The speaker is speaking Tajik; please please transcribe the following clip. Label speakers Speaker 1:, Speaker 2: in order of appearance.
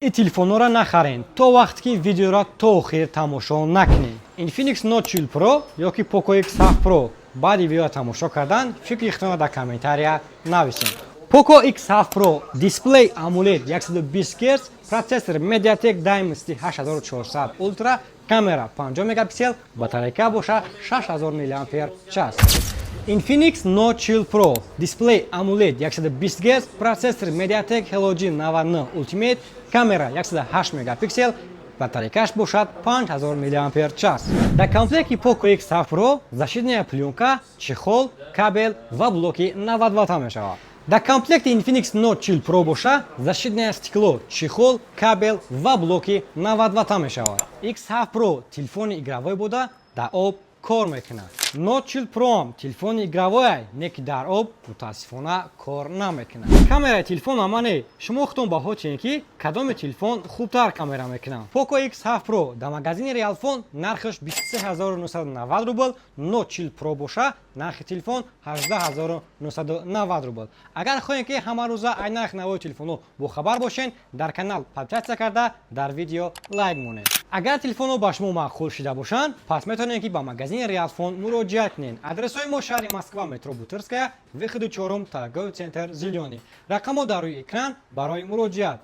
Speaker 1: Ин телефонҳоро нахарен, то вақте ки видеоро то охир тамошо накунед. Infinix Note 40 Pro ё ки Poco X7 Pro. Баъди видеоро тамошо кардан фикри худтонро дар комментария нависед. Poco X7 Pro: дисплей AMOLED 120 Гц, процессор MediaTek Dimensity 8400 Ultra, камера 50 мегапиксел, батарейка боша 6000 мАч. Infinix Note 40 Pro: дисплей AMOLED 120 Гц, процессор MediaTek Helio G99 Ultimate, камера 108 мегапиксел, батарейкаш бошад 5000 мАч. Дар комплекти Poco X7 Pro защитная плёнка, чехол, кабел ва блоки 90 ватта мешавад. Дар комплекти Infinix Note 40 Pro боша защитное стекло, чехол, кабел ва блоки 90 ватта мешавад. X7 Pro телефони игровой буда, дар об кор мекунад. Note 40 Pro ҳам телефони игровой, не ки дар об, мутаассифона, кор намекунад. Камераи телефон амане, шумо худтон баҳо чиҳед, ки кадоми телефон хубтар камера мекунад. Poco X7 Pro дар магазини Realphone нархаш 23 990 рубл, Note 40 Pro боша нархи телефон 18 990 рубл. Агар хоҳем, ки ҳамарӯза ай нархи навои телефонҳо бохабар бошен, дар канал подписаться карда, дар видео лайк монед. Агар телефонҳо ба шумо маъқул шида бошанд, пас метавонед, ки ба магазини Realphone муроҷиат кунед. Адресҳои мо: шаҳри Москва, метро Бутырская, выходи чорум, торговый центр «Зелёный». Рақамҳо дар рӯи экран барои муроҷиат.